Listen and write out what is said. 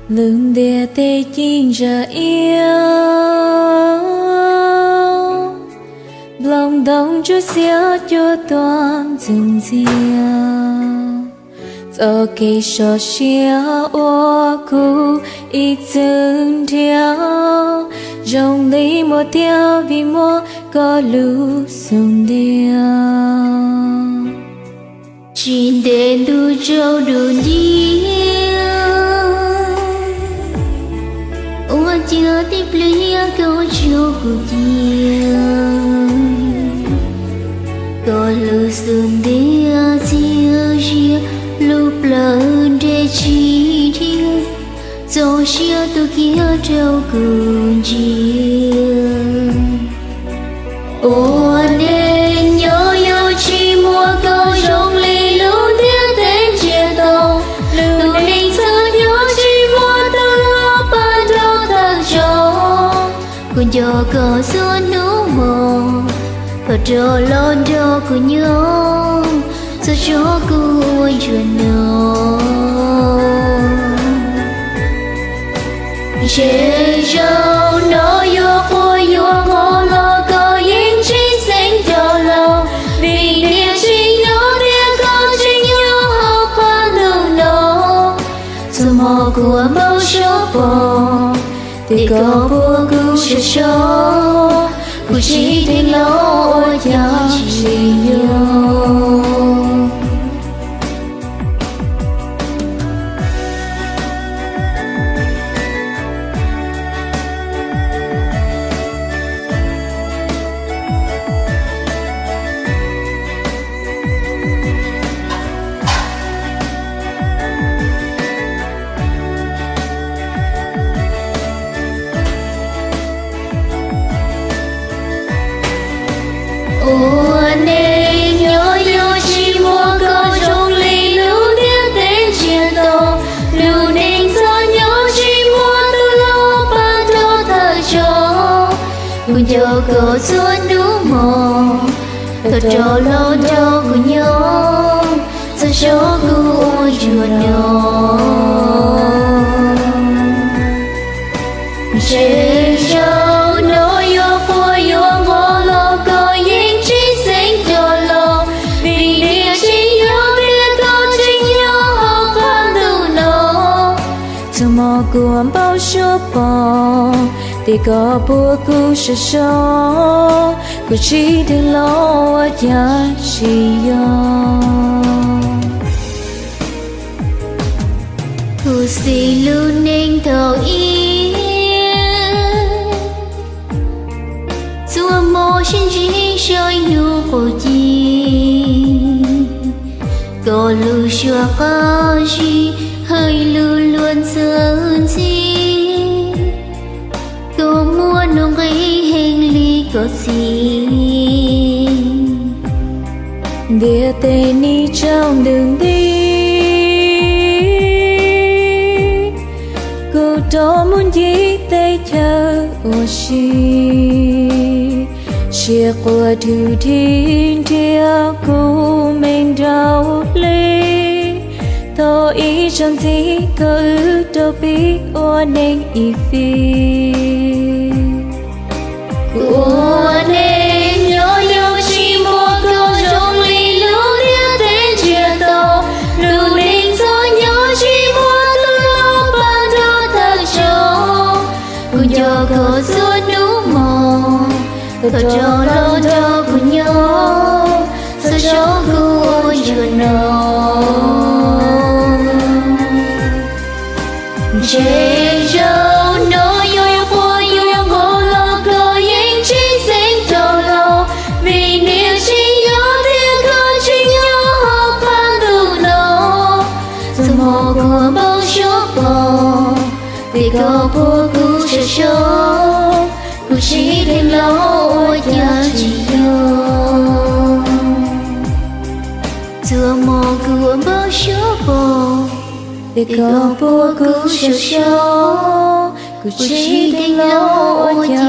Lub ntiaj teb ci ntsa iab, nplooj ntoo ntsuab xiab cuab tuaj ntxoov ntxiag. Txoj kev sov siab uas kuv ib txwm nrhiav, zoo li muaj tiag vim muaj koj lub xub ntiag. Tsis ntev ntuj tsaus ntuj nti, ua cas tib pliag koj tso kuv cia. Koj lub xub ntiag txias zias, lub plawv nres tsis dhia, txaus siab tu kiag rau kuv ntsia. Ua neej nyob yuav tsis muaj koj zoo li lub ntiaj teb ntsiag to, lub neej txom nyem tsis muaj tus los pab nrog thawj zaug. Kuv nco koj txhua hnub hmo, koj rov los nrog kuv nyob, txhawb zog kuv ua ntsuag no. Ntshe zaum no yuav quaj yuav nqos los koj yeej tsis xeeb coj los, vim tias tsis nyob tias koj tseem nyob hauv qab ntuj no. Txhua hmo kuv ua npau suav pom, tias koj puas kuv sawv so, kuv tsis dheev los ua cas tsis yog. Ua neej nyob yuav tsis muaj koj zoo li lub ntiaj teb ntsiag to, lub neej txom nyem tsis muaj tus los pab nrog thawj zaug. Kuv nco koj txhua hnub hmo, koj rov los nrog kuv nyob, txhawb zog kuv ua ntsuag no. Ntshe zaum no yuav quaj yuav nqos los koj yeej tsis xeeb coj los, vim tias tsis nyob tias koj tseem nyob hauv qab ntuj no. Txhua hmo kuv ua npau suav pom, tias koj puas kuv sawv so, kuv tsis dheev los ua cas tsis yog. Kuv xis lub neej thaum ub, txhua hmo sib ntsib saib hnub qaum ci. Koj lub suab qab zib hais lus luag ntxhi ntxhi, koj muaj nuj nqis heev li koj txiv. Ntiaj teb nim tsaus ntuj nti, kuv rov mus ncig teb chaws ua si. Siab quaj dhwm dhim nrhiav kuv me nraug hli, thov ib zaug ntxiv kom wb rov pib ua neej ib fim. Kuv ua neej nyob yuav tsis muaj koj zoo li lub ntiaj teb ntsiag to, lub neej txom nyem tsis muaj tus los pab nrog thawj zaug. Kuv nco koj txhua hnub hmo, koj rov los nrog kuv nyob, txhawb zog kuv ua ntsuag no. Ntshe zaum no yuav quaj yuav nqos los koj yeej tsis xeeb coj los, vim tias tsis nyob tias koj tseem nyob hauv qab ntuj no. Txhua hmo kuv ua npau suav pom, tias koj puas kuv sawv so, kuv tsis dheev los ua cas tsis yog. Txhua hmo kuv ua npau suav pom, tias koj puas kuv sawv so, kuv tsis dheev los ua cas